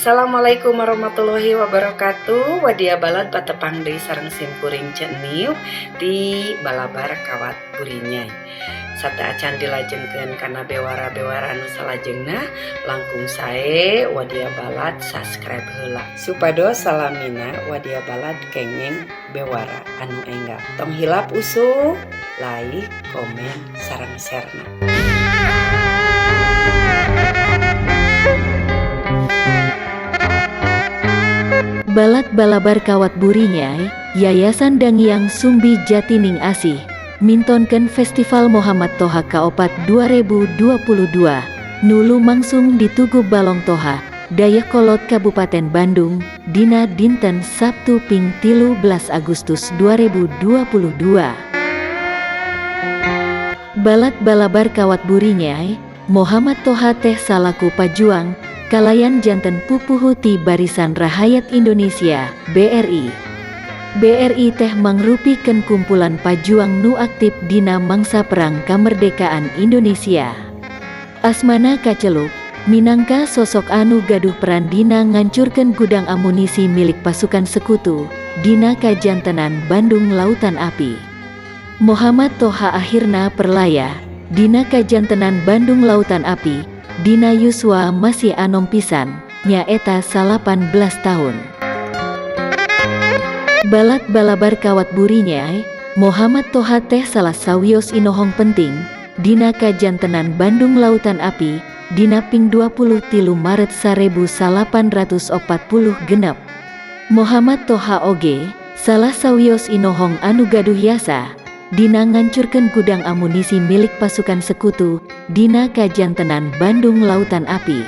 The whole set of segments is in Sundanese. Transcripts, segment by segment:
Assalamualaikum warahmatullahi wabarakatuh. Wadia balad, patepang deui sareng simkuring Ceu Niu di Balabar Kawat Burinyai. Sateuacan dilajengkeun kana bewara-bewara anu salajengna, langkung sae wadia balad subscribe heula supados salamina wadia balad kengeng bewara anu enggal. Tong hilap usup like, komen, sareng share-na. Balad Balabar Kawat Burinyai, Yayasan Dangiang Sumbi Jatining Asih, mintonkeun Festival Mohammad Toha Kaopat 2022, nu lumangsung di Tugu Balong Toha, Dayeuhkolot, Kabupaten Bandung, dina dinten Sabtu ping 13 Agustus 2022. Balad Balabar Kawat Burinyai, Mohammad Toha teh salaku pajuang, kalayan janten pupuhu ti Barisan Rahayat Indonesia, BRI. BRI teh mangrupikeun kumpulan pajuang nu aktif dina mangsa Perang Kemerdekaan Indonesia. Asmana kaceluk, minangka sosok anu gaduh peran dina ngancurkeun gudang amunisi milik pasukan sekutu, dina kajantenan Bandung Lautan Api. Mohammad Toha akhirna perlaya, dina kajantenan Bandung Lautan Api, dina yuswa masih anom pisan, nyaeta 18 tahun. Balad Balabar Kawat Burinyai, Mohammad Toha teh salah sawios inohong penting, dina kajantenan Bandung Lautan Api, dina ping 23 Maret 1946. Mohammad Toha oge, salah sawios inohong anu gaduh yasa, dina ngancurkeun gudang amunisi milik pasukan sekutu, dina kajantenan Bandung Lautan Api.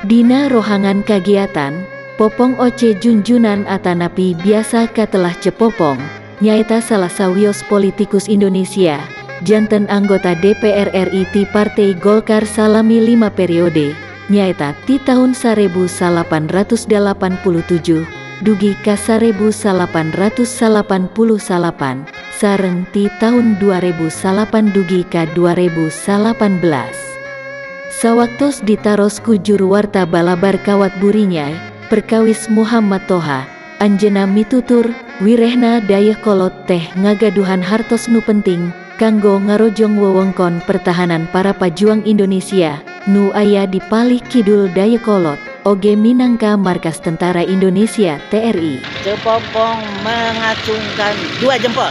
Dina rohangan kagiatan, Popong Otje Djundjunan atanapi biasa katelah Ceu Popong, nyaeta salah sawios politikus Indonesia, janten anggota DPR RI ti Partai Golkar salami 5 periode, nyaeta ti tahun 1887 dugi ka 1889, sareng ti tahun 2009 dugi ka 2018. Sawaktos ditaros ku juru warta Balabar Kawat Burinyai, perkawis Muhammad Toha, anjeunna mitutur, wirehna Dayeuhkolot teh ngagaduhan hartos nu penting, kanggo ngarojong wewengkon pertahanan para pajuang Indonesia, nu aya di palih kidul Dayeuhkolot, oge minangka markas Tentara Indonesia TRI. Ceu Popong mengacungkan dua jempol.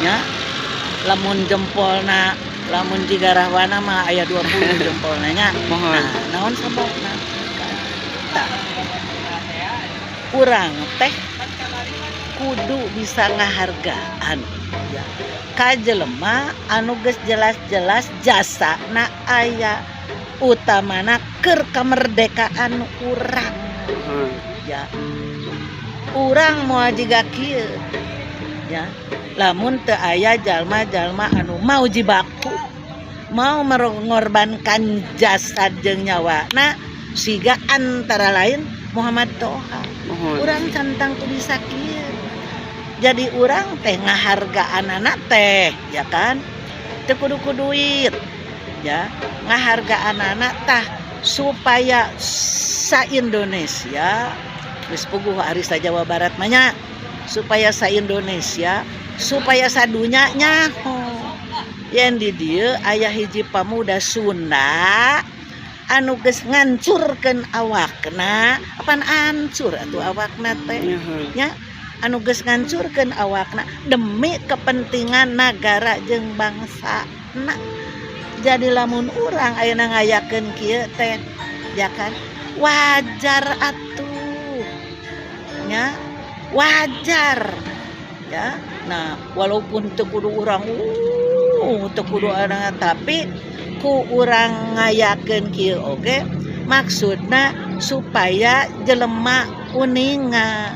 Ya. Lamun jempolna, lamun jiga Rahwana mah aya 20 jempolna nya. Mohon. Nah, naon sababna? Tah. Urang teh kudu bisa ngahargaan ya. Ka jelema anu geus jelas-jelas jasana aya, utamana keur kemerdekaan urang. Ya, urang moal jiga kieu ya lamun teu aya jalma-jalma anu mau jibaku, mau mengorbankan jasad jeung nyawa. Nah, siga antara lain Muhammad Toha. Urang can tangtu bisa kieu. Jadi urang teh ngahargaan anak teh, ya kan, teu kudu ku duit ya, ngahargaan anak tah supaya sa Indonesia geus puguh ari sa Jawa Barat mah nya, supaya sa Indonesia, supaya sadunya nyaho yen di dieu aya hiji pamuda Sunda anu geus ngancurkeun awakna. Apan ancur atuh awakna teh nya, anu geus ngancurkeun awakna demi kepentingan nagara jeung bangsa. Nah, jadi lamun urang ayeuna ngayakeun kieu teh, ya kan, wajar atuh nya, wajar ya. Nah, walaupun teu kudu urang teu kudu urang, tapi ku urang ngayakeun kieu oge maksudna supaya jelema uninga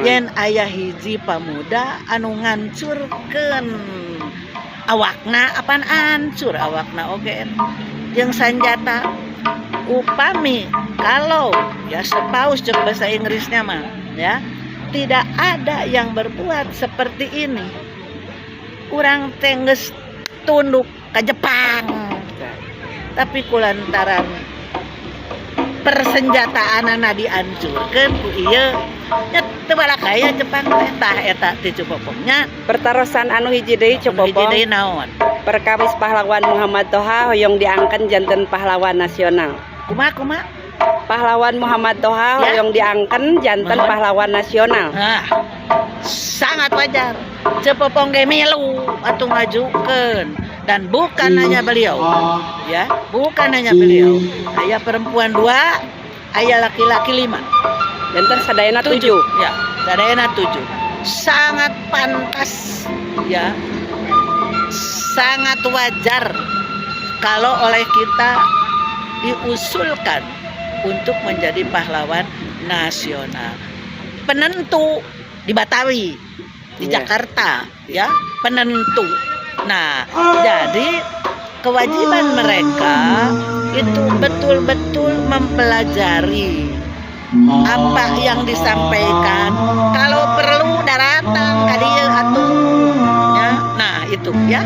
yen aya hiji pamuda anu ngancurkeun awakna. Apan ancur awakna oge jeung sanjata. Upami kalau ya suppose, cek bahasa Inggrisnya mah ya, tidak ada yang berbuat seperti ini, urang teh geus tunduk ke Jepang. Tapi kulantaran Persenjataanana dihancurkeun ku ieu nya, teu balakaya Jepang teh. Tah, eta ti Ceu Popongnya. Pertarosan anu hiji deui, Hiji Ceu Popong. Deui naon? Perkawis pahlawan Muhammad Toha hoyong diangken janten pahlawan nasional. Kumaha, kumaha? Pahlawan Muhammad Toha hoyong diangken janten Mohon. Pahlawan nasional. Nah, sangat wajar. Ceu Popong ge milu atau ngajukeun, dan bukan hanya beliau ya, bukan hanya beliau. Aya perempuan dua, aya laki-laki lima. Janten sadayana tujuh. Ya, sadayana tujuh. Sangat pantas ya, sangat wajar kalau oleh kita diusulkan untuk menjadi pahlawan nasional. Penentu di Batawi, di Jakarta ya, penentu. Nah, jadi kewajiban mereka itu betul-betul mempelajari apa yang disampaikan. Kalau perlu daratang ka dieu atuh ya. Nah, itu ya.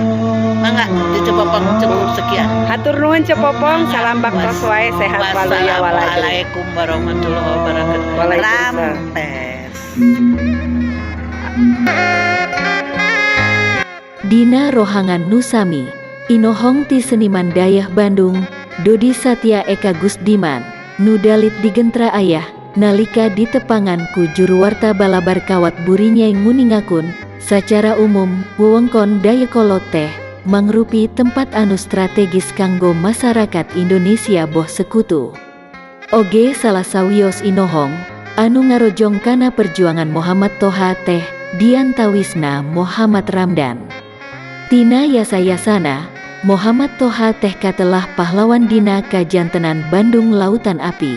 Mangga, dicoba cukup sekian. Hatur nuhun, Ceu Popong, salam baktos wae, sehat waluya walaju. Wassalamualaikum warahmatullahi wabarakatuh. Waalaikumsalam. Rampes. Dina rohangan nu sami, inohong ti seniman dayah Bandung, Dodi Satya Eka Gusdiman, nu dalit digentra ayah, nalika ditepangan ku juruwarta Balabar Kawat Burinyai nguningakeun, sacara umum, wewengkon Dayeuhkolot teh, mangrupi tempat anu strategis kanggo masyarakat Indonesia boh sekutu. Oge salah sawios inohong, anu ngarojong kana perjuangan Muhammad Toha teh, diantawisna Muhammad Ramdan. Tina yasa-yasana, Muhammad Toha teh katelah pahlawan dina kajantenan Bandung Lautan Api.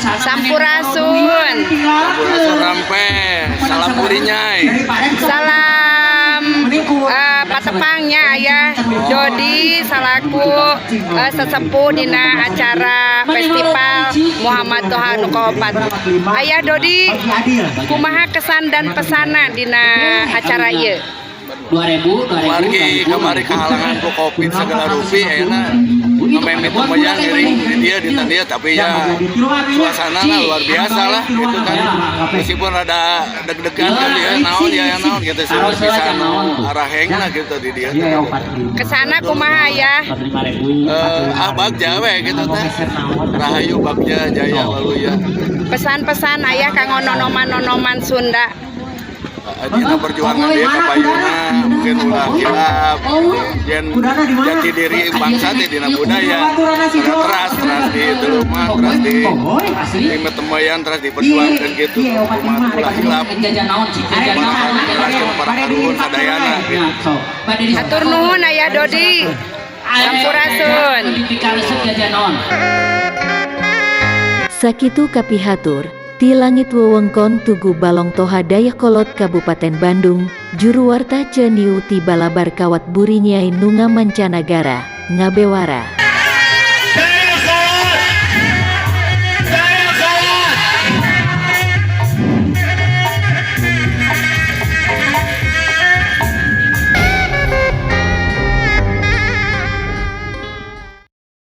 Sampurasun. Sampurasun, rampes, salam burinyai. Salam patepangnya Ayah Dodi salaku sesepuh dina acara festival Muhammad Toha nu kaopat. Ayah Dodi, kumaha kesan dan pesana dina acara ieu? Wargi kamari kehalangan ku Covid segala rupi, ayeuna ngememi lumayan ngiring di dia di dia, tapi ya suasana lah luar biasa lah gitu kan, meskipun rada deg-degan kan ya, naon ya naon gitu sih, bisa nu araheng lah gitu di dia. Kesana kumaha ya? Ah, bagja we gitu teh, rahayu, bagja, jaya waluya. Pesan-pesan Ayah kanggo nonoman-nonoman Sunda. Dina perjuangan dia kapayuna mungkin ulah hilap yen jati diri bangsa teh dina budaya teras teras di teluman, teras di temeyan, teras diperjuangkan gitu, kumaha ulah hilap, teras para karuhun sadayana gitu. Hatur nuhun, Ayah Dodi. Sampurasun. Sakitu kapihatur, ti langit wewengkon Tugu Balong Toha Dayeuhkolot Kabupaten Bandung, juru warta Ceu Niu ti Balabar Kawat Burinyai nu ngamancanagara, ngabewara.